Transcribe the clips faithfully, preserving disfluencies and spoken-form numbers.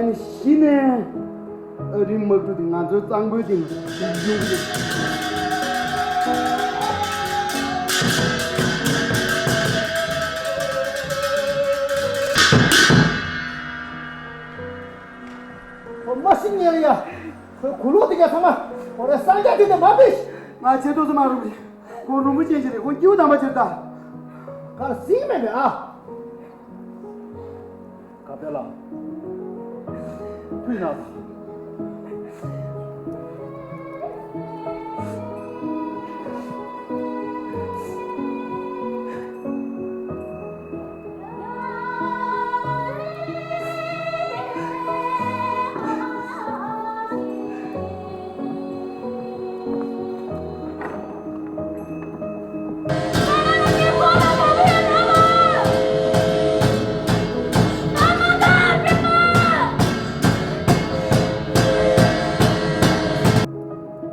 གཞི་ནས་ཨ་རིའི་དམག་གྲུ་དེ་ང་ཚོའི་གཙང་པོའི་སྟེང་ཡོང་གི་འདུག་མ་ཤི་ཉེ་ལ་ཡ། ཁོའི་གུ་ལུག་དེ་ག་ཚང་མ་ཁོ་རེ་སངས་རྒྱས་དེ་ནས་མ་ཕེབས། ང་ཆེ་ཏོག་ཙམ་མ་རུང་རེད། ཁོ་རུང་བུ་ཅན་ཞིག་རེད། ཁོ་སྐྱིའུ་དམ་པ་ཅིག་རེད་ད། གར་སིང་མེད་པས་ཨ། ག་པེ་ལ། ཕུད་ན་ད།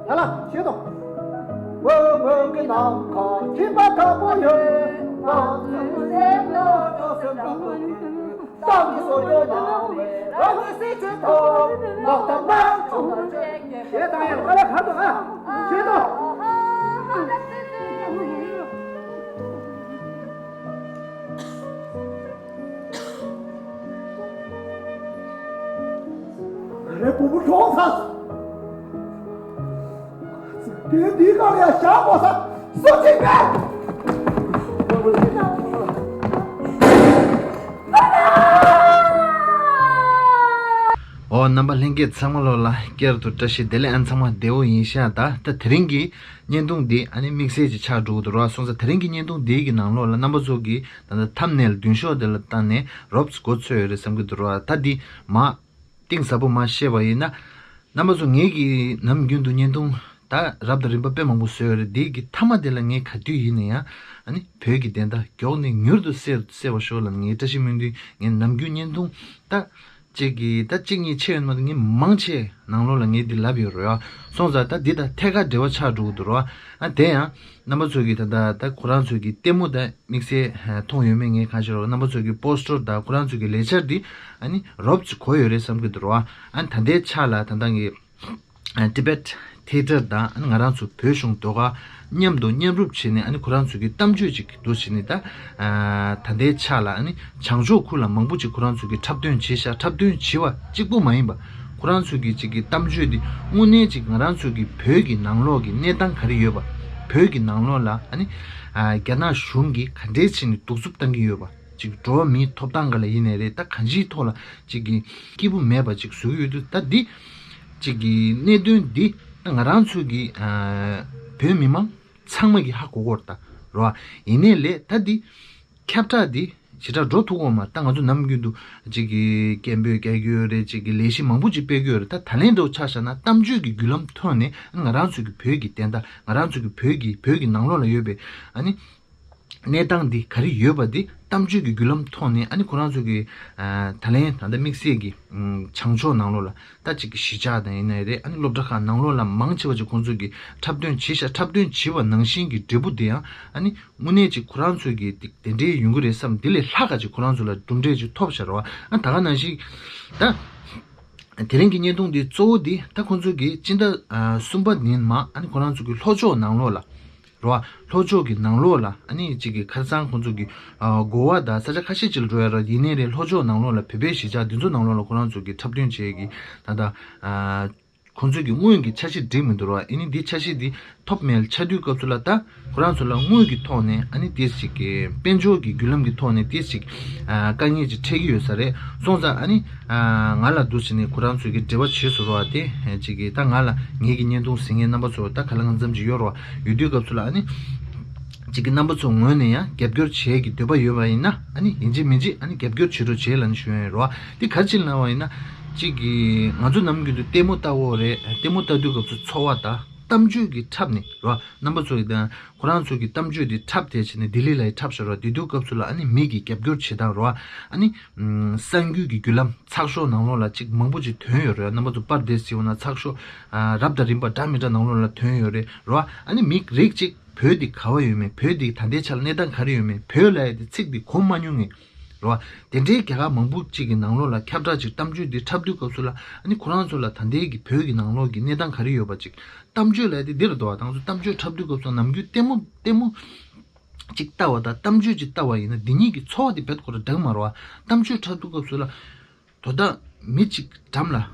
ཡ་ལ་ཤེས་དང་། སྔོན་སྔོན་གྱི་ནམ་མཁའ་སྦྱིན་པ་དཀར་པོ་ཡོད། ང་ཚོའི་སེམས་ནང་སྐྱོ་སེམས་དྲག་པོ་ཡོད། བསམ་གྱིས་སོ་སྐྱོ་མྱངས་པའི་རང་གི་སྲིད་ཇུས་ཐོག་མ་བཏབ་ན་ཆོག་ན་ཅེས། ཞེས་དང་ཡང་ཁ་ལ་ཁ་དང་ཨ། ཤེས་དང་། རེ་བུ་བུ་གྲོངས་ས། དེ་འདི་ག་ལ་ཡ་བཞག་དགོས་ས་སུ་གཅིག་མེད། ཨོ་རྣམ་པ་ལྷན་རྒྱས་ཚང་མ་ལོ་ལ་བསྐྱར་དུ་བཀྲ་ཤིས་བདེ་ལེགས། ཨ་ཚང་མ་བདེ་བོ་ཡིན་ཤག་ད་ད་དེ་རིང་གི་བརྙན་ཐུང་འདི་ཨ་ནི་དམིགས་བསལ་གྱི་ཆགས་འགྲོ་གི་འདུག་ར། སོང་ཙང་དེ་རིང་གི་བརྙན་ཐུང་འདིའི་གི་ནང་ལོགས་ལ་རྣམ་པ་ཚོ་གི་ད་ད་ཐམ་ནེལ་མདུན་ཤོག་དེ་ལ་བལྟས་ནས་རོབ་ཙམ་མགོ་ཚོད་ཡོད་རེད་བསམ་གྱི་འདུག་ར། ད་འདི་མ་གཏིང་ཟབ་པོ་མ་བཤད་པ་ཡིན་ན། རྣམ་པ་ཚོ་ངེད་ཀྱིས་ནམ་རྒྱུན་དུ་བརྙན་ཐུང་ད་རབ་དང་རིམ་པ་དཔེ་མང་པོ་བཟོས་ཡོད་རེད། འདི་གི་མཐའ་མ་དེ་ལ་ངས་ག་དུས་ཡིན་ན་ཡང་ཨ་ནི་བོད་ཀྱི་བདེན་མཐའ་མགྱོགས་ནས་མྱུར་དུ་གསལ་གསལ་བ་ཤོག་ལ་ངའི་བཀྲ་ཤིས་སྨོན་འདུན། ངས་ནམ་རྒྱུན་བརྙན་ཐུང་ད་གཅིག་གིས་ད་གཅིག་གཉིས་ཆེ་ཡོད་མ་གཏོགས་ངས་མང་ཆེ་ནང་ལོགས་ལ་ངས་འདི་ལབ་ཡོད་རེད་ཨ། སོང་ཙང་ད་འདི་དང་ཐད་ཀར་འབྲེལ་བ་ཆགས་འགྲོ་གི་འདུག་ར། ཨ་དེ་ཡང་རྣམ་པ་ཚོ་གིས་ད་ད་ད་ཁོ་རང་ཚོ་གི་ལྟད་མོ་ད་དམིགས་བསལ་མཐོང་ཡོད་མེད་ངས་གང་ཤེས་རོགས། རྣམ་པ་ཚོ་གི་པོ་སི་ཊར་དང་ཁོ་རང་ཚོ་གི་ལས་འཆར་འདི་ཨ་ནི་རོབ་ཙམ་གོ་ཡོད་རེད་བསམ་གྱི་འདུག་ར། ཨ་ནི་ད་ལྟའི་ཆ་ལ་ད་ལྟ་ངས་ཊི་བེཊ་ཐི་ཡེ་ཊར་དང་ཨ་ནི་ང་རང་ཚོ་བོད་གཞུང་ཟློས་གར་མཉམ་དུ་མཉམ་རུབ་བྱས་ནས་ཨ་ནི་ཁོ་རང་ཚོ་གི་གཏམ་བརྗོད་ཅིག་འདུག་བྱས་ནས་ད་ད་ལྟའི་ཆ་ལ་ཨ་ནི་བྱང་ཕྱོགས་ཁུལ་ལ་མང་པོ་ཅིག་ཁོ་རང་ཚོ་གི་འཁྲབ་སྟོན་བྱས་ཤག་འཁྲབ་སྟོན་བྱས་པ་གཅིག་པོ་མ་ཡིན་པ་ཁོ་རང་ཚོ་གི་ཅིག་གི་གཏམ་བརྗོད་འདི་དངོས་གནས་ཅིག་ང་རང་ཚོ་གི་བོད་ཀྱི་ནང་ལོགས་ཀྱི་གནས་སྟངས་ག་རེ་ཡོད་པ། བོད་ཀྱི་ནང་ལོགས་ལ་ཨ་ནི་རྒྱ་ནག་གཞུང་གིས་ག་འདྲས་བྱས་ནས་གདུག་རྩུབ་བཏང་གི་ཡོད་པ། ཅིག་འགྲོ་བ་མིའི་ཐོབ་ཐང་སྒང་ལ་ཡིན་ནའི་རེད། ད་གང་ཅིའི་ཐོག་ལ་ཅིག་གི་སྐྱིད་པོ་མེད་པ་ཅིག་བཟོ་གི་ཡོད་དུས་ད་འདི་ཅིག་གི་གནད་དོན་འདི་ད་ང་རང་ཚོ་གི་ཨ་བོད་མི་མང་ཚང་མ་གི་ཧ་གོ་གོ་རེད་ད་རོ། ཡིན་ནའི་ལས་ད་འདི་ཁྱབ་བསྒྲགས་འདི་ཞེ་དྲག་འགྲོ་ཐུབ་གོ་མ་རེད། ད་ང་ཚོ་ནམ་རྒྱུན་དུ་ཅིག་གི་སྐད་འབོད་རྒྱག་གི་ཡོད་རེད། ཅིག་གི་ལས་གཞི་མང་པོ་ཅིག་སྤེལ་གི་ཡོད་རེད། ད་ད་ལན་འདྲ་བོ་ཆ་བཞག་ན་གཏམ་བརྗོད་ཀྱི་བརྒྱུད་ལམ་ཐོག་ནས་ང་རང་ཚོ་གི་བོད་ཀྱི་བདེན་མཐའ་ང་རང་ཚོ་གི་བོད་ཀྱི་བོད་ཀྱི་ནང་ལོགས་ལ་ཡོད་པའི་ཨ་ནི། གནས་སྟངས་འདི་ག་རེ་ཡོད་པ་འདི་གཏམ་བརྗོད་ཀྱི་བརྒྱུད་ལམ་ཐོག་ནས་ཨ་ནི་ཁོ་རང་ཚོ་གི་ཨ་ད་ལན་ད་ལྟ་དམིགས་བསལ་གྱི་ཨམ་བྱང་ཕྱོགས་ནང་ལོགས་ལ་ད་ཅིག་གི་གཞིས་ཆགས་དང་ཡིན་ནའི་རེད། ཨ་ནི་སློབ་གྲྭ་ཁག་ནང་ལོགས་ལ་མང་ཆེ་བ་ཅིག་ཁོང་ཚོ་གི་འཁྲབ་སྟོན་བྱེད་ཤག་འཁྲབ་སྟོན་བྱེད་པ་ནང་བཞིན་གྱི་འབྲས་བུ་དེ་ཡང་ཨ་ནི་དངོས་གནས་ཅིག་ཁོ་རང་ཚོ་གི་དེ་དེ་འདྲའི་ཡོང་གི་རེད་བསམ། དེ་ལས་ལྷག་ག་ཅིག་ཁོ་རང་ཚོ་ལ་གྲུབ་འབྲས་ཅིག་ཐོབ་ཤག་རེད་བ། ཨ་ད་ག་ནང་བཞིན་ད། དེ་རིང་གི་བརྙན་ཐུང་འདི་གཙོ་བོ་འདི་ད་ཁོང་ཚོ་གིས་སྤྱི་ཟླ་ཨ་གསུམ་པ་ནས་མར་ཨ་ནི་ཁོ་རང་ཚོ་གི་ལྷོ་ཕྱོགས་ནང་ལོགས་ལ་རོ། ལྷོ་ཕྱོགས་ཀྱི་ནང་ལོགས་ལ་ཨ་ནི་གཅིག་གི་ཁ་སང་ཁོང་ཚོ་གི་ཨ་གོ་བ་དང་ས་ཆ་ཁ་ཤས་ཅིག་ལ་འགྲོ་ཡ་ར་ཡིན་ནའི་རེད། ལྷོ་ཕྱོགས་ནང་ལོགས་ལ་བོད་པའི་གཞིས་ཆགས་འདི་ཚོ་ནང་ལོགས་ལ་ཁོ་རང་ཚོ་གི་འཁྲབ་སྟོན་བྱེད་ཀྱི་ད་ལྟ་ཨ་ཁོང་ཚོ་གི་དངུལ་གྱི་ཆ་ཤས་འགྲིག་མི་འདུག་ར། ཨ་ནི་འདི་ཆ་ཤས་འདི་ཐོབ་མེད་ཆ་དུས་སྐབས་སུ་ལ་ད་ཁོ་རང་ཚོ་ལ་དངུལ་གྱི་ཐོག་ནས་ཨ་ནི་ཏིས་ཅིག་གི་དཔལ་འབྱོར་གྱི་བརྒྱུད་ལམ་གྱི་ཐོག་ནས་ཏིས་ཅིག་ཨ་དཀའ་ངལ་ཅིག་འཕྲད་ཀྱི་ཡོད་ས་རེད། སོང་ཙང་ཨ་ནི་ཨ་ང་ལ་འདུག་བྱས་ནས་ཁོ་རང་ཚོས་ཀྱི་འབྲེལ་བ་བྱེད་བཟོ་རོགས་ཨ། དེ་ཅིག་གི་ད་ང་ལ་ངེད་ཀྱི་བརྙན་ཐུང་གཟིགས་མཁན་རྣམ་པ་ཚོ་ད་ག་ལ་གང་འཚམ་ཅིག་ཡོད་རོགས་ཡོད་དུས་སྐབས་སུ་ལ་ཨ་ནི་ཅིག་གི་རྣམ་པ་ཚོ་ངོས་ནས་ཡང་རྒྱབ་སྐྱོར་བྱེད་ཀྱི་འདོད་པ་ཡོད་པ་ཡིན་ན་ཨ་ནི་ཡིན་གཅིག་མིན་གཅིག་ཨ་ནི་རྒྱབ་སྐྱོར་བྱེད་རོགས་བྱེད་ལབ་ནས་ཞུ་ཡ་ཡིན་རོགས། དེ་ག་རེ་བྱེད་ལབ་པ་ཡིན་ན་ཅིག་གི་ང་ཚོ་ནམ་རྒྱུན་དུ་ལྟད་མོ་ལྟ་འོ་རེད། ལྟད་མོ་ལྟ་དུས་སྐབས་སུ་ཚོར་བ་དང་གཏམ་བརྗོད་ཀྱི་འཁྲབ་ནས་རོགས་རྣམ་པ་ཚོ་ཡི་དང་། ཁོ་རང་ཚོ་གི་གཏམ་བརྗོད་འདི་འཁྲབ་དེ་བྱས་ནས་ལྡི་ལི་ལ་ཡི་འཁྲབ་ཤོར་བ་དེ་དུས་སྐབས་སུ་ལ་ཨ་ནི་མི་གི་རྒྱབ་སྐྱོར་བྱེད་སྟངས་རོ། ཨ་ནི་ཨམ་གསར་འགྱུར་གྱི་བརྒྱུད་ལམ་ཚགས་ཤོག་ནང་ལོགས་ལ་ཅིག་མང་པོ་ཅིག་ཐོན་ཡོད་རེད། རྣམ་པ་ཚོ་པར་དེ་གཟིགས་འོང་ན་ཚགས་ཤོག་ཨ་རབ་དང་རིམ་པ་འདྲ་མི་འདྲ་ནང་ལོགས་ལ་ཐོན་ཡོད་རེད་རོ། ཨ་ནི་མི་རིགས་ཅིག་བོད་འདི་ག་བ་ཡོད་མེད། བོད་འདི་ད་ལྟའི་ཆ་ལ་གནས་སྟངས་ག་རེ་ཡོད་མེད། བོད་ལབ་ཡ་དེ་ཚིག་འདི་གོ་མ་མྱོང་ངས། རེད་བ། དེ་འདྲའི་རྒྱ་གར་མང་པོ་ཅིག་གི་ནང་ལོགས་ལ་ཁྱབ་བསྒྲགས་ཅིག་གཏམ་བརྗོད་འདི་འཁྲབ་དུས་སྐབས་སུ་ལ་ཨ་ནི་ཁོ་རང་ཚོ་ལ་ད་ལྟའི་གི་བོད་ཀྱི་ནང་ལོགས་ཀྱི་གནས་སྟངས་ག་རེ་ཡོད་པ་ཅིག་གཏམ་བརྗོད་ལབ་ཡ་དེ་འདི་རེད་འདུག་བ། ད་ང་ཚོ་གཏམ་བརྗོད་འཁྲབ་དུས་སྐབས་སུ་ནམ་རྒྱུན་ལྟད་མོ་ལྟད་མོ་ཅིག་ལྟ་བ་དང་གཏམ་བརྗོད་ཅིག་ལྟ་བ་ཡིན་ན་འདི་གཉིས་ཀྱི་ཚོར་བ་དེ་རྦད་ཁོ་རང་འདྲ་གི་མ་རེད་བ། གཏམ་བརྗོད་འཁྲབ་དུས་སྐབས་སུ་ལ་དོ་བདག་མི་གཅིག་འགྲམ་ལ།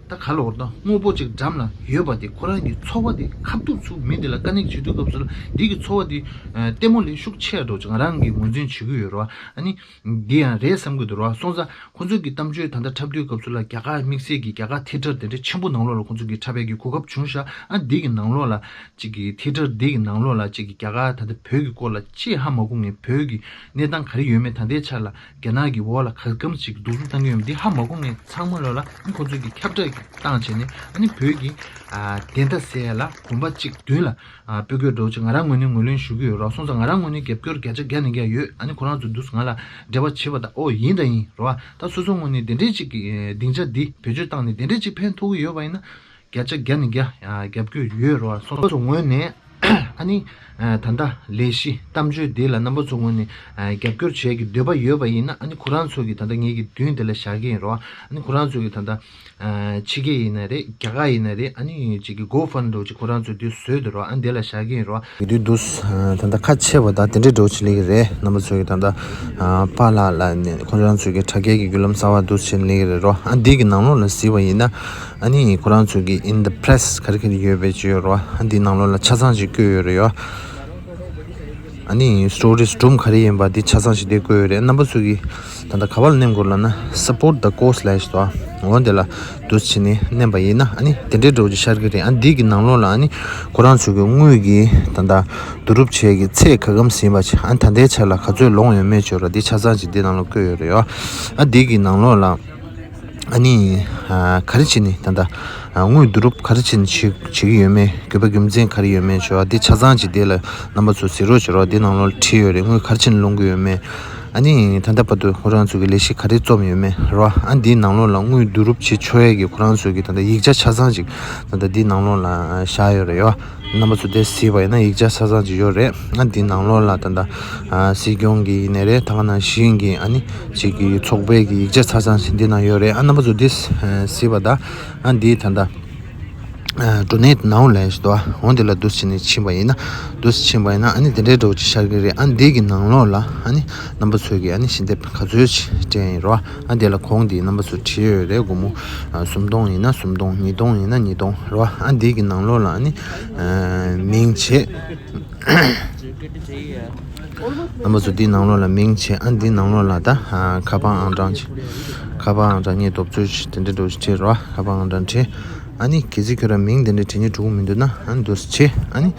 ད་ག་ལ་བར་དང་དངོས་པོ་གཅིག་འགྲམ་ལ་ཡོད་པ་དེ་ཁོ་རང་གི་ཚོར་བ་དེ་ཁ་ཐུག་ཚུར་མི་དེ་ལ་ཀ་ནེག་བྱེད་དུས་སྐབས་སུ་ལ་འདི་གི་ཚོར་བ་དེ་ལྟད་མོ་ལས་ཤུགས་ཆེ་འགྲོ་ཅིག་ང་རང་གིས་ངོས་འཛིན་བྱེད་ཀྱི་ཡོད་རེད་བ། ཨ་ནི་འདི་ཡང་རེད་བསམ་གྱི་འདུག་རེད་བ། སོང་ཙང་ཁོ་ཚོས་ཀྱི་གཏམ་བརྗོད་ད་ལྟ་འཁྲབ་དུས་སྐབས་སུ་ལ་རྒྱ་གར་དམིགས་བསལ་གྱི་རྒྱ་གར་ཐི་ཡེ་ཊར་དེ་འདྲ་ཆེན་པོ་ནང་ལོགས་ལ་ཁོ་ཚོས་ཀྱི་འཁྲབ་ཡས་ཀྱི་གོ་སྐབས་བྱུང་ཤག་ཨ་འདི་གི་ནང་ལོགས་ལ་ཅིག་གི་ཐི་ཡེ་ཊར་འདི་གི་ནང་ལོགས་ལ་ཅིག་གི་རྒྱ་གར་ད་ལྟ་བོད་ཀྱི་སྐོར་ལ་ཅི་ཧ་མ་གོ་ངེས། བོད་ཀྱི་གནས་སྟངས་ག་རེ་ཡོད་མེད་ད་ལྟའི་ཆ་ལ་རྒྱ་ནག་གི་འོག་ལ་ག་གམ་ཅིག་གདུག་རྩུབ་བཏང་གི་ཡོད་མེད་འདི་ཧ་མ་གོ་ངེས་ཚང་མ་ལོགས་ལ་ཨ་ཁོ་ཚོས་ཀྱི་ཁྱབ་བསྒྲགས་ཀྱི་བཏང་བྱས་ནས་ཨ་ནི་བོད་ཀྱི་ཨ་བདེན་མཐའ་གསལ་ཡ་ལ་གོམ་པ་གཅིག་མདུན་ལ་ཨ་སྤོ་དགོས་འགྲོ་ཅིག་ང་རང་ངོས་ནས་ངོས་ལེན་ཞུ་གི་ཡོད་རེད། སོང་ཙང་ང་རང་ངོས་ནས་རྒྱབ་སྐྱོར་བརྒྱ་ཆ་བརྒྱ་ནས་བརྒྱ་ཡོད། ཨ་ནི་ཁོ་རང་ཚོ་འདུག་ང་ལ་འབྲེལ་བ་བྱེད་པ་དང་ཨོ་ཡིན་དང་ཡིན་རེད་བ། ད་སོ་སོ་ངོས་ནས་དེ་འདྲའི་ཅིག་གི་སྡིངས་ཆ་འདི་བེད་སྤྱོད་བཏང་ནས་དེ་འདྲའི་ཅིག་ཕན་ཐོགས་ཀྱི་ཡོད་པ་ཡིན་ན་བརྒྱ་ཆ་བརྒྱ་ནས་བརྒྱ་ཨ་རྒྱབ་སྐྱོར་ཡོད་རེད་བ། སོང་ཙང་ངོས་ནས་ཨ་ནི་ཨ་ད་ལྟ་ལས་གཞི་གཏམ་བརྗོད་འདི་ལ་རྣམ་པ་ཚོ་ངོས་ནས་ཨ་རྒྱབ་སྐྱོར་བྱེད་ཀྱི་འདོད་པ་ཡོད་པ་ཡིན་ན་ཨ་ནི་ཁོ་རང་ཚོ་གི་ད་ལྟ་ངེད་ཀྱི་མདུན་དེ་ལ་བཞག་གི་ཡིན་རེད་བ། ཨ་ནི་ཁོ་རང་ཚོ་གི་ད་ལྟ་ཨ་ཕྱི་རྒྱལ་ཡིན་ན་རེད། རྒྱ་གར་ཡིན་ན་རེད། ཨ་ནི་ཅིག་གི་GoFund་འདྲ་བོ་ཅིག་ཁོ་རང་ཚོས་དུས་བཟོས་འདུག་རོ། ཨ་འདི་ལ་བཞག་གི་ཡིན་རོ། དུས་དུས་ད་ལྟ་ཁ་ཕྱེ་བ་དང་དེ་འདྲའི་འདྲ་བོ་ཅིག་སླེབས་ཀྱི་རེད། རྣམ་པ་ཚོ་གི་ད་ལྟ་པཱ་ལགས་ལ་ནས་ཁོ་རང་ཚོ་གི་དྲ་རྒྱའི་གི་བརྒྱུད་ལམ་གསར་བ་འདུག་ཅིག་སླེབས་ཀྱི་རེད་རོ། ཨ་འདི་གི་ནང་ལོགས་ལ་གཟིགས་པ་ཡིན་ན་ཨ་ནི་ཁོ་རང་ཚོ་གི་in the press ག་རེ་ག་རེ་ཡོད་པའི་ཅིག་ཡོད་རོ། ཨ་འདི་ནང་ལོགས་ལ་ཆ་ཚང་ཅིག་བཀོད་ཡོད་རེད་ཡོ། ཨ་ནི་stories སྒྲུང་ག་རེ་ཡིན་པ་འདི་ཆ་ཚང་ཞིག་འདི་བཀོད་ཡོད་རེད། རྣམ་པ་ཚོ་གིས་ད་ལྟ་ག་པར་ལ་མནན་དགོས་ལབ་ན་support the cause ལབ་ཞིག་འདུག་འོ་འདི་ལ་འདུག་བྱས་ནས་མནན་པ་ཡིན་ན་ཨ་ནི་དེ་འདྲའི་འདྲ་བོ་ཅིག་ཤར་གྱི་རེད། ཨ་འདི་གི་ནང་ལོགས་ལ་ཨ་ནི་ཁོ་རང་ཚོ་གི་དངུལ་གྱི་ད་ལྟ་བསྡུ་རུབ་བྱེད་ཀྱི་ཚད་ག་གམ་ཟིན་པ་ཅིག་ཨ་ནི་ད་ལྟའི་ཆ་ལ་ག་ཚོད་ལོངས་ཡོད་མེད་ཅིག་ཡོད་ར། འདི་ཆ་ཚང་ཅིག་འདི་ནང་ལ་བཀོད་ཡོད་རེད་ཡོ། ཨ་འདི་གི་ནང་ལོགས་ལ། ཨ་ནི་ཨ་ག་རེ་བྱས་ནས་ད་ལྟ་ཨ་དངུལ་བསྡུ་རུབ་ག་རེ་བྱས་ནས་བྱེད་བྱེད་ཀྱི་ཡོད་མེད། དགོས་པ་རྒྱུ་མཚན་ག་རེ་ཡོད་མེད་ཅོ། ཨ་འདི་ཆ་ཚང་ཅིག་འདི་ལ་རྣམ་པ་ཚོ་གཟིགས་རོགས་བྱེད་རོགས། འདི་ནང་ལོགས་ལ་བྲིས་ཡོད་རེད། དངུལ་ག་རེ་བྱས་ནས་སློང་གི་ཡོད་མེད། ཨ་ནི་ད་ལྟ་བར་དུ་ཁོ་རང་ཚོ་གི་ལས་གཞི་ག་རེ་རྩོམ་ཡོད་མེད་རོ། ཨ་འདིའི་ནང་ལོགས་ལ་དངུལ་བསྡུ་རུབ་བྱེད་ཆོག་ཡས་ཀྱི་ཁོ་རང་ཚོ་གི་ད་ལྟ་ཡིག་ཆ་ཆ་ཚང་ཅིག་ད་ལྟ་འདིའི་ནང་ལོགས་ལ་བཞག་ཡོད་རེད་ཡོ། རྣམ་པ་ཚོ་དེ་གཟིགས་པ་ཡིན་ན་ཡིག་ཆ་ཆ་ཚང་ཅིག་ཡོད་རེད། ཨ་འདིའི་ནང་ལོགས་ལ་ད་ལྟ་ཨ་སྲིད་སྐྱོང་གི་ཡིན་ནའི་རེད། ད་ག་ནང་བཞིན་གྱི་ཨ་ནི་ཅིག་གི་ཚོགས་པའི་གི་ཡིག་ཆ་ཆ་ཚང་ཞིག་འདི་ན་ཡོད་རེད། ཨ་རྣམ་པ་ཚོ་འདི་གཟིགས་པ་དང་ཨ་འདི་ད་ལྟ་ཨ་donate now ལབ་ཞིག་འདུག་འོ་འདི་ལ་འདུག་བྱས་ནས་ཕྱིན་པ་ཡིན་ན་འདུག་ཕྱིན་པ་ཡིན་ན་ཨ་ནི་དེ་འདྲའི་འདྲ་བོ་ཅིག་ཤར་གི་རེད། ཨ་འདི་གི་ནང་ལོགས་ལ་ཨ་ནི་རྣམ་པ་ཚོས་གི་ཨ་ནི་ཞལ་འདེབས་ག་ཚོད་ཅིག་སྤྲད་ཡིན་རོ། ཨ་འདི་ལ་གོང་འདི་རྣམ་པ་ཚོ་བྲིས་ཡོད་རེད། སྒོར་མོ་ཨ་སུམ་སྟོང་ཡིན་ན་སུམ་སྟོང་། ཉིས་སྟོང་ཡིན་ན་ཉིས་སྟོང་རོ། ཨ་འདི་གི་ནང་ལོགས་ལ་ཨ་ནི་ཨ་མིང་བྱས། རྣམ་པ་ཚོ་འདི་ནང་ལོགས་ལ་མིང་བྱས། ཨ་འདི་ནང་ལོགས་ལ་ད་ཨ་ཁ་པར་ཨང་གྲངས་ཅིག་ཁ་པར་ཨང་གྲངས་ངས་རྡོབ་ཚོད་ཅིག་དེ་འདྲ་འདྲ་བོ་ཅིག་བྲིས་རོ། ཁ་པར་ཨང་གྲངས་བྲིས། ཨ་ནི་གལ་སྲིད་ཁྱོད་རང་མིང་དེ་འདྲ་བྲིས་ནས་འགྲོ་གི་མི་འདུག་ན་ཨ་ནི་འདུག་སེ་བྱས། ཨ་ནི་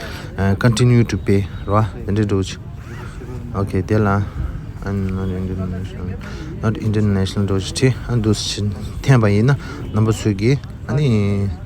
ཨ་continue to pay རོ། དེ་འདྲ་འདྲ་བོ་ཅིག་ཨོ་ཁེ། དེ་ལ་ཨ་ནི་not international, not international འདྲ་བོ་ཅིག་བྲིས། ཨ་འདུག་སེ་བྱས་འཐེན་པ་ཡིན་ན་རྣམ་པ་ཚོས་ཀྱིས་ཨ་ནི་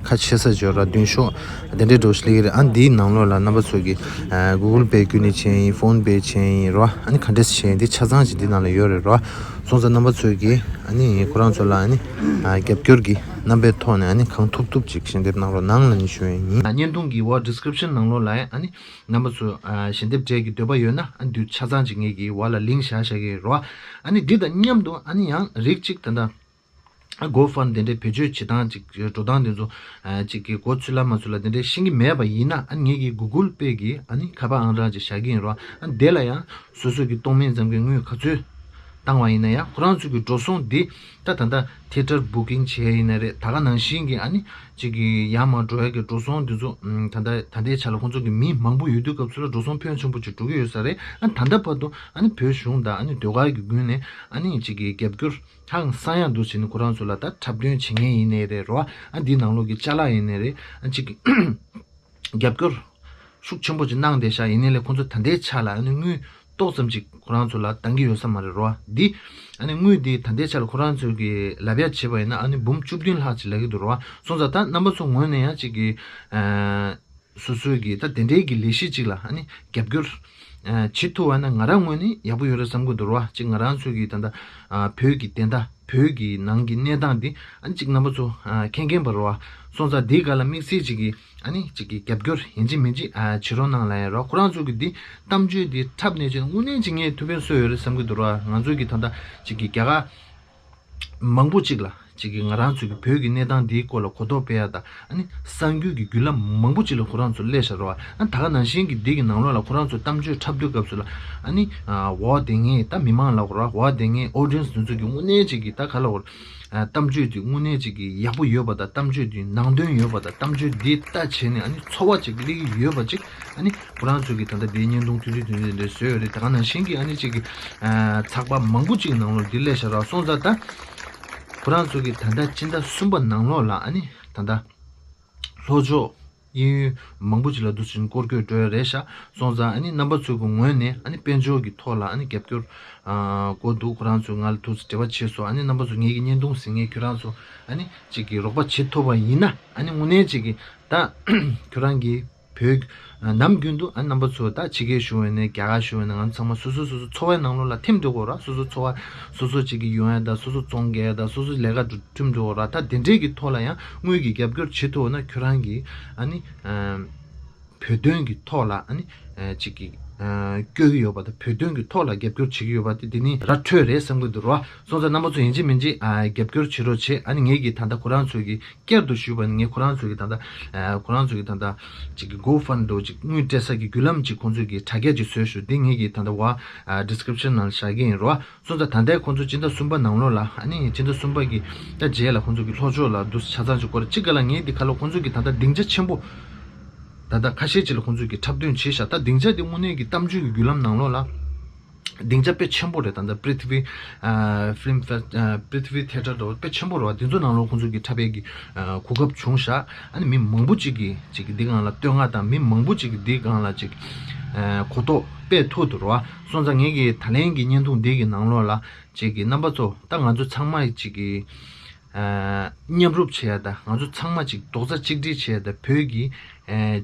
ཁ་ཕྱེ་ས་འབྱོར་ར་མདུན་ཤོག་དེ་འདྲའི་འདྲ་བོ་ཞིག་སླེབས་ཀྱི་རེད། ཨ་འདིའི་ནང་ལོགས་ལ་རྣམ་པ་ཚོ་གིས་ཨ་Google Pay བརྒྱུད་ནས་བྱས་ཡིན། PhonePe བྱས་ཡིན་རོ། ཨ་ནི་ག་འདྲས་བྱས་ཡིན་འདི་ཆ་ཚང་ཅིག་འདི་ནང་ལ་ཡོད་རེད་རོ། སོང་ཙང་རྣམ་པ་ཚོས་ཀྱིས་ཨ་ནི་ཁོ་རང་ཚོ་ལ་ཨ་ནི་ཨ་རྒྱབ་སྐྱོར་གྱི་རྣམ་པའི་ཐོག་ནས་ཨ་ནི་གང་ཐུབ་ཐུབ་ཅིག་ཞལ་འདེབས་གནང་རོགས་གནང་ལབ་ནས་ཞུ་ཡ་ཡིན། བརྙན་ཐུང་གི་འོག་description ནང་ལོགས་ལ་ཨ་ནི་རྣམ་པ་ཚོ་ཨ་ཞལ་འདེབས་སྤྲད་ཀྱི་འདོད་པ་ཡོད་ན་ཨ་འདི་ཆ་ཚང་ཅིག་ངེད་ཀྱི་འོག་ལ་link བཞག་བཞག་གི་རོ། ཨ་ནི་འདི་དང་མཉམ་དུ་ཨ་ནི་ཡང་རིགས་གཅིག་ད་ལྟ་GoFund དེ་འདྲའི་བེད་སྤྱོད་བྱེད་སྟངས་ཅིག་འགྲོ་སྟངས་དེ་ཚོ་ཨ་ཅིག་གི་གོ་ཚུལ་ལ་མ་ཚུལ་ལ་དེ་འདྲའི་ཤེས་ཀྱི་མེད་པ་ཡིན་ན་ཨ་ངེད་ཀྱི་Google Pay གི་ཨ་ནི་ཁ་པར་ཨང་གྲངས་ཅིག་བཞག་གི་ཡིན་རོ། ཨ་དེ་ལ་ཡང་སོ་སོ་གི་གཏོང་མིན་ཙམ་གྱི་དངུལ་ག་ཚོད་བཏང་བ་ཡིན་ན་ཡང་ཁོ་རང་ཚོ་གི་འགྲོ་སོང་འདི་ད་ད་ལྟ་theatre booking བྱས་ཡིན་ན་རེད། ད་ག་ནང་བཞིན་གྱི་ཨ་ནི་ཅིག་གི་ཡར་མར་འགྲོ་ཡ་གི་འགྲོ་སོང་འདི་ཚོ་ཨམ་ད་ལྟ་ད་ལྟའི་ཆ་ལ་ཁོང་ཚོ་གི་མི་མང་པོ་ཡོད་དུས་སྐབས་སུ་ལ་འགྲོ་སོང་ཕོན་ཆེན་པོ་ཅིག་འགྲོ་གི་ཡོད་ས་རེད། ཨ་ད་ལྟ་བར་དུ་ཨ་ནི་བོད་གཞུང་དང་ཨ་ནི་ཟློས་གར་གྱི་ངོས་ནས་ཨ་ནི་ཅིག་གི་རྒྱབ་སྐྱོར་ཧང་སང་ཡང་འདུག་བྱས་ནས་ཁོ་རང་ཚོ་ལ་ད་འཁྲབ་སྟོན་བྱེད་མཁན་ཡིན་ནའི་རེད་རོ། ཨ་འདིའི་ནང་ལོགས་ཀྱི་ཅ་ལག་ཡིན་ནའི་རེད། ཨ་ཅིག་རྒྱབ་སྐྱོར་ཤུགས་ཆེན་པོ་ཅིག་གནང་བསྡད་ཤག་ཡིན་ནའི་ལས་ཁོ་ཚོ་ད་ལྟའི་ཆ་ལ་ཨ་ནི་དངུལ་ཏོག་ཙམ་ཅིག་ཁོ་རང་ཚོ་ལ་བཏང་གི་ཡོད་ས་མ་རེད་རོ། འདི་ཨ་ནི་དངུལ་འདི་ད་ལྟའི་ཆ་ལ་ཁོ་རང་ཚོ་གི་ལབ་ཡ་བྱས་པ་ཡིན་ན་ཨ་ནི་འབུམ་བཅུ་བདུན་ལྷག་ཅིག་ལབ་ཀྱི་འདུག་རོ། སོང་ཙང་ད་རྣམ་པ་ཚོ་ངོས་ནས་ཡང་ཅིག་གི་ཨ། སོ་སོའི་གི་ད་དེ་འདྲའི་གི་ལས་གཞི་ཅིག་ལ་ཨ་ནི་རྒྱབ་སྐྱོར་ བྱེད་ཐུབ་པ་ན་ང་རང་ངོས་ནས་ཡག་པོ་ཡོད་རེད་བསམ་གྱི་འདུག་ར། གཅིག་ང་རང་ཚོ་གི་ད་ལྟ་བོད་ཀྱི་བདེན་མཐའ་བོད་ཀྱི་ནང་གི་གནས་སྟངས་འདི་ཨ་ནི་གཅིག་རྣམ་པ་ཚོ་མཁྱེན་མཁྱེན་པ་རེད་བ། སོང་ཙང་འདིའི་སྒང་ལ་དམིགས་བསལ་གཅིག་གི་ཨ་ནི་གཅིག་གི་རྒྱབ་སྐྱོར་ཡིན་གཅིག་མིན་གཅིག་བྱེད་རོགས་གནང་ལབ་ཡ་རེད་བ། ཁོ་རང་ཚོ་གི་འདི་གཏམ་བརྗོད་འདི་འཁྲབ་ནས་ཅིག་དངོས་གནས་ཅིག་ངས་ཐུགས་ཕན་གསོས་ཡོད་རེད་བསམ་གྱི་འདུག་ར། ང་ཚོ་གི་ད་ལྟ་གཅིག་གི་རྒྱ་གར་མང་པོ་ཅིག་ལ་ཅིག་གི་ང་རང་ཚོ་གི་བོད་ཀྱི་གནས་སྟངས་འདིའི་སྐོར་ལ་གོ་རྟོགས་སྤེལ་ཡ་དང་ཨ་ནི་གསར་འགྱུར་གྱི་བརྒྱུད་ལམ་མང་པོ་ཅིག་ལ་ཁོ་རང་ཚོ་སླེབས་བཞག་རེད་བ། ཨ་ད་ག་ནང་བཞིན་གྱི་འདི་གི་ནང་ལོགས་ལ་ཁོ་རང་ཚོ་གཏམ་བརྗོད་འཁྲབ་དུས་སྐབས་སུ་ལ་ཨ་ནི་འོ་དེ་ངས་ད་མི་མང་ལ་གོ་ར་འོ་དེ་ངས་ཨོ་ཌི་ཡན་སི་འདི་ཚོ་གི་དངོས་གནས་ཅིག་གི་ད་ག་ལ་གོ་ར་གཏམ་བརྗོད་དེ་དངོས་གནས་ཅིག་གི་ཡག་པོ་ཡོད་པ་དང་གཏམ་བརྗོད་དེ་ནང་དོན་ཡོད་པ་དང་གཏམ་བརྗོད་འདི་ལྟ་བྱས་ནས་ཨ་ནི་ཚོར་བ་ཅིག་སླེབས་ཀྱི་ཡོད་པ་ཅིག་ཨ་ནི་ཁོ་རང་ཚོ་གི་ད་ལྟ་འདིའི་བརྙན་ཐུང་ཐུང་ཐུང་ཐུང་ཐུང་འདི་བཟོས་ཡོད་རེད། ད་ག་ནང་བཞིན་གྱི་ཨ་ནི་ཅིག་གི་ཚགས་པར་མང་པོ་ཅིག་ནང་ལོགས་འདི་སླེབས་བཞག་ར། སོང་ཙང་ད་ཁོ་རང་ཚོ་གི་ད་ལྟ་སྤྱི་ཟླ་གསུམ་པ་ནང་ལོགས་ལ་ཨ་ནི་ད་ལྟ་ལྷོ་ཕྱོགས་གཡས་གཡོན་མང་པོ་ཅིག་ལ་འདུག་ཅིང་སྐོར་སྐྱོད་འགྲོ་ཡ་རེད་ཤག་སོང་ཙང་ཨ་ནི་རྣམ་པ་ཚོ་གི་ངོས་ནས་ཨ་ནི་དཔལ་འབྱོར་གྱི་ཐོག་ལ་ཨ་ནི་རྒྱབ་སྐྱོར་དགོས་འདུག་ཁོ་རང་ཚོས་ང་ལ་ཐུགས་འབྲེལ་བ་བྱས་སོང་། ཨ་ནི་རྣམ་པ་ཚོ་ངེད་ཀྱི་བརྙན་ཐུང་གཟིགས་མཁན་ཁྱོད་རང་ཚོ་ཨ་ནི་གཅིག་གི་རོགས་པ་བྱེད་ཐུབ་པ་ཡིན་ན་ཨ་ནི་དངོས་གནས་གཅིག་གི་ད་ཁྱོད་རང་གི་བོད་ནམ་རྒྱུན་དུ་ཨ་རྣམ་པ་ཚོ་ད་ཕྱི་རྒྱལ་བཞུགས་ཡོད་ནས་རྒྱ་གར་བཞུགས་ཡོད་ནས་ང་ཚོ་ཚང་མ་སོ་སོ་སོ་སོ་འཚོ་བའི་ནང་ལོགས་ལ་ཐིམ་འགྲོ་དགོས་ར། སོ་སོ་འཚོ་བ་སོ་སོ་གཅིག་གི་ཡོང་ཡ་ད་སོ་སོ་ཚོང་རྒྱག་ཡ་ད་སོ་སོ་ལས་ཀ་ཐིམ་འགྲོ་དགོས་ར། ད་དེ་འདྲས་ཀྱི་ཐོག་ལ་ཡང་དངུལ་གྱི་རྒྱབ་སྐྱོར་བྱེད་ཐུབ་ན་ཁྱོད་རང་གི་ཨ་ནི་བོད་དོན་གྱི་ཐོག་ལ་ཨ་ནི་གཅིག་གི་སྐྱོད་ཀྱི་ཡོད་པ་དང་བོད་དོན་གྱི་ཐོག་ལ་རྒྱབ་སྐྱོར་བྱེད་ཀྱི་ཡོད་པ་དེ་དེ་ནི་ར་འཕྲོད་རེད་བསམ་གྱི་འདུག་ར། སོང་ཙང་རྣམ་པ་ཚོ་ཡིན་གཅིག་མིན་གཅིག་རྒྱབ་སྐྱོར་བྱེད་རོགས་བྱེད། ཨ་ནི་ངེད་ཀྱིས་ད་ལྟ་ཁོ་རང་ཚོ་གི་བསྐྱར་དུ་ཞུས་པ་ནི་ངས་ཁོ་རང་ཚོ་གི་ད་ལྟ་ཁོ་རང་ཚོ་གི་ད་ལྟ་གཅིག་གི་GoFund་འདྲ་བོ་གཅིག་དངུལ་སྤྲད་ས་གི་བརྒྱུད་ལམ་གཅིག་ཁོང་ཚོ་གི་དྲ་རྒྱ་གཅིག་བཟོས་ཞུ། འདི་ངེད་ཀྱིས་ད་ལྟ་བ་description་ནང་བཞག་གི་ཡིན་རོ། སོང་ཙང་ད་ལྟའི་ཁོང་ཚོ་སྤྱི་ཟླ་གསུམ་པ་ནང་ལོགས་ལ་ཨ་ནི་སྤྱི་ཟླ་གསུམ་པ་གི་ད་རྗེས་ལ་ཁོང་ཚོ་གི་ལྷོ་ཕྱོགས་ལ་འདུག་ཆ་ཚང་གཅིག་སྐོར་གཅིག་ག་ལ་ངེད་འདི་ག་ལ་ཁོང་ཚོ་གི་ད་ལྟ་སྡིངས་ཆ་ཆེན་པོ་ད་ལྟ་ཁ་ཤས་ཅིག་ལ་ཁོང་ཚོ་གི་འཁྲབ་སྟོན་བྱས་ཤག་ད་སྡིངས་ཆ་འདི་དངོས་གནས་ཀྱི་གཏམ་བརྗོད་ཀྱི་བརྒྱུད་ལམ་ནང་ལོགས་ལ་སྡིངས་ཆ་དཔེ་ཆེན་པོ་རེད། ད་ལྟ་Prithvi Film Fest Prithvi Theatre་འདྲ་བོ་དཔེ་ཆེན་པོ་རེད་བ། འདི་ཚོ་ནང་ལོགས་ཁོང་ཚོ་གི་འཁྲབ་ཡས་ཀྱི་གོ་སྐབས་བྱུང་ཤག་ཨ་ནི་མི་མང་པོ་ཅིག་གིས་ཅིག་གི་འདི་སྒང་ལ་བསྟོད་བསྔགས་དང་མི་མང་པོ་ཅིག་གིས་འདི་སྒང་ལ་ཅིག་གོ་རྟོགས་སྤེལ་ཐུབ་འདུག་རེད་བ། སོང་ཙང་ངེད་ཀྱི་ད་ལན་གྱི་བརྙན་ཐུང་འདི་གི་ནང་ལོགས་ལ་ཅིག་གི་རྣམ་པ་ཚོ་ད་ང་ཚོ་ཚང་མ་ཅིག་གི་མཉམ་རུབ་བྱེད་ཡ་ད་ང་ཚོ་ཚང་མ་ཅིག་རྡོག་རྩ་གཅིག་སྒྲིལ་བྱེད་ཡ་ད་བོད་ཀྱི་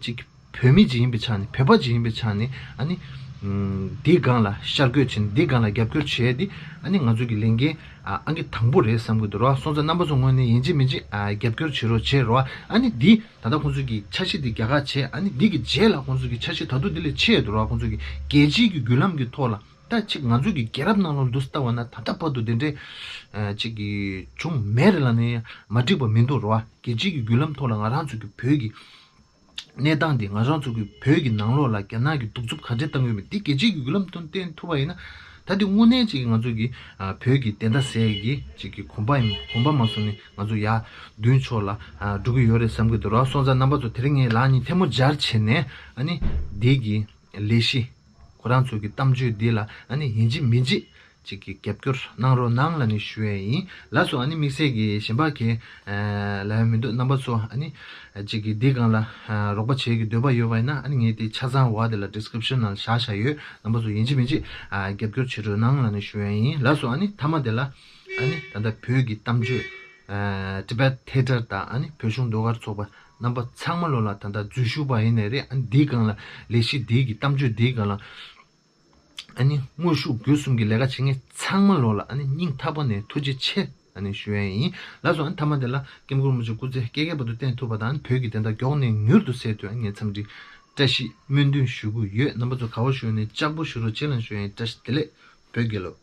ཅིག་བོད་མི་ཅིག་ཡིན་པའི་ཆ་ནས་བོད་པ་ཅིག་ཡིན་པའི་ཆ་ནས་ཨ་ནི་འདི་སྒང་ལ་ཤར་བསྐྱོད་བྱེད་ནས་འདི་སྒང་ལ་རྒྱབ་སྐྱོར་བྱེད་ཡ་འདི་ཨ་ནི་ང་ཚོ་གི་ལས་འགན་ཨང་ཀི་དང་པོ་རེད་བསམ་གྱི་འདུག་རེད་བ། སོང་ཙང་རྣམ་པ་ཚོ་ངོས་ནས་ཡིན་གཅིག་མིན་གཅིག་རྒྱབ་སྐྱོར་བྱེད་རོགས་བྱེད་རོགས། ཨ་ནི་འདི་ད་ལྟ་ཁོང་ཚོ་གི་འཆར་གཞི་འདི་རྒྱ་གར་བྱས། ཨ་ནི་འདི་གི་རྗེས་ལ་ཁོང་ཚོ་གི་འཆར་གཞི་ད་དུང་འདི་ལས་ཆེ་འདུག་རེད་བ། ཁོང་ཚོ་གི་རྒྱལ་སྤྱིའི་གི་བརྒྱུད་ལམ་གི་ཐོག་ལ་ད་ཅིག་ང་ཚོ་གི་རྒྱལ་རབས་ནང་ལོགས་འདུག་ལྟ་བ་ན་ད་ལྟ་བར་དུ་དེ་འདྲའི་ཅིག་གི་བྱུང་མེད་རེད་ལབ་ནས་མ་འགྲིག་པ་མི་འདུག་རེད་བ། རྒྱལ་སྤྱིའི་གི་བརྒྱུད་ལམ་ཐོག་ལ་ང་རང་ཚོ་གི་བོད་ཀྱི་གནས་སྟངས་འདི་ང་རང་ཚོ་གི་བོད་ཀྱི་ནང་ལོགས་ལ་རྒྱ་ནག་གི་གདུག་རྩུབ་ག་འདྲས་བཏང་ཡོད་མེད་འདི་རྒྱལ་སྤྱིའི་གི་བརྒྱུད་ལམ་དུ་བསྟན་ཐུབ་པ་ཡིན་ན་ད་འདི་དངོས་གནས་ཅིག་ང་ཚོ་གི་བོད་ཀྱི་བདེན་མཐའ་གསལ་གྱི་ཅིག་གི་གོམ་པ་ཡིན་གོམ་པ་མ་སོང་ནས་ང་ཚོ་ཡར་མདུན་ཕྱོགས་ལ་འགྲོ་གི་ཡོད་རེད་བསམ་གི་འདུག་ར། སོང་ཙང་རྣམ་པ་ཚོ་དེ་རིང་ངས་ལག་གཉིས་ཐལ་མོ་སྦྱར་བྱས་ནས་ཨ་ནི་འདི་གི་ལས་གཞི་ཁོ་རང་ཚོ་གི་གཏམ་བརྗོད་འདི་ལ་ཨ་ནི་ཡིན་གཅིག་མིན་གཅིག་ཅིག་གི་རྒྱབ་སྐྱོར་གནང་རོགས་གནང་ལབ་ནས་ཞུ་ཡས་ཡིན། ལགས་སོ། ཨ་ནི་དམིགས་བསལ་གྱི་གཞན་པ་གི་ལབ་ཡ་མི་འདུག་རྣམ་པ་ཚོ་ཨ་ནི་ཅིག་གི་འདི་སྒང་ལ་རོགས་པ་བྱེད་ཀྱི་འདོད་པ་ཡོད་པ་ཡིན་ན་ཨ་ནི་ངས་དེ་ཆ་ཚང་བ་དེ་ལ་ཌི་སི་ཀི་རིབ་ཤན་ནང་ལ་བཞག་བཞག་ཡོད། རྣམ་པ་ཚོ་ཡིན་གཅིག་མིན་གཅིག་རྒྱབ་སྐྱོར་བྱེད་རོགས་གནང་ལབ་ནས་ཞུ་ཡས་ཡིན། ལགས་སོ། ཨ་ནི་མཐའ་མ་དེ་ལ་ཨ་ནི་ད་ལྟ་བོད་ཀྱི་གཏམ་བརྗོད་Tibet Theatre་དང་ཨ་ནི་བོད་གཞུང་ཟློས་གར་ཚོགས་པ་རྣམ་པ་ཚང་མ་ལོ་ལ་ད་ལྟ་འཛུལ་ཞུགས་པ་ཡིན་ནའི་རེད། ཨ་ནི་འདིའི་སྒང་ལ་ལས་གཞི་འདིའི་གི་གཏམ་བརྗོད་འདིའི་སྒང་ལ་ཨ་ནི་དངོས་ཤུགས་བརྒྱུད་གསུམ་གྱི་ལས་ཀ་བྱེད་མཁན་ཚང་མ་ལོ་ལ་ཨ་ནི་སྙིང་ཐག་པ་ནས་ཐུགས་རྗེ་ཆེ་ཨ་ནི་ཞུ་ཡས་ཡིན། ལགས་སོ། ཨ་ནི་མཐའ་མ་དེ་ལ་ཀེམ་ཀུར་མུ་ཆེ་སྐུ་ཚེ་བསྐལ་བརྒྱའི་བར་དུ་བརྟན་ཐུབ་པ་དང་བོད་ཀྱི་བདེན་མཐའ་མགྱོགས་ནས་མྱུར་དུ་གསལ་ཐུབ་ངས་འཚམས་འདྲི་བཀྲ་ཤིས་སྨོན་འདུན་ཞུ་གི་ཡོད། རྣམ་པ་ཚོ་ག་བ་བཞུགས་ནས་ལྕགས་པོ་བཞུགས་རོགས་བྱེད་ལ་ཞུ་ཡས་ཡིན། བཀྲ་ཤིས་བདེ་ལེགས། བོད་རྒྱལ་ལོ།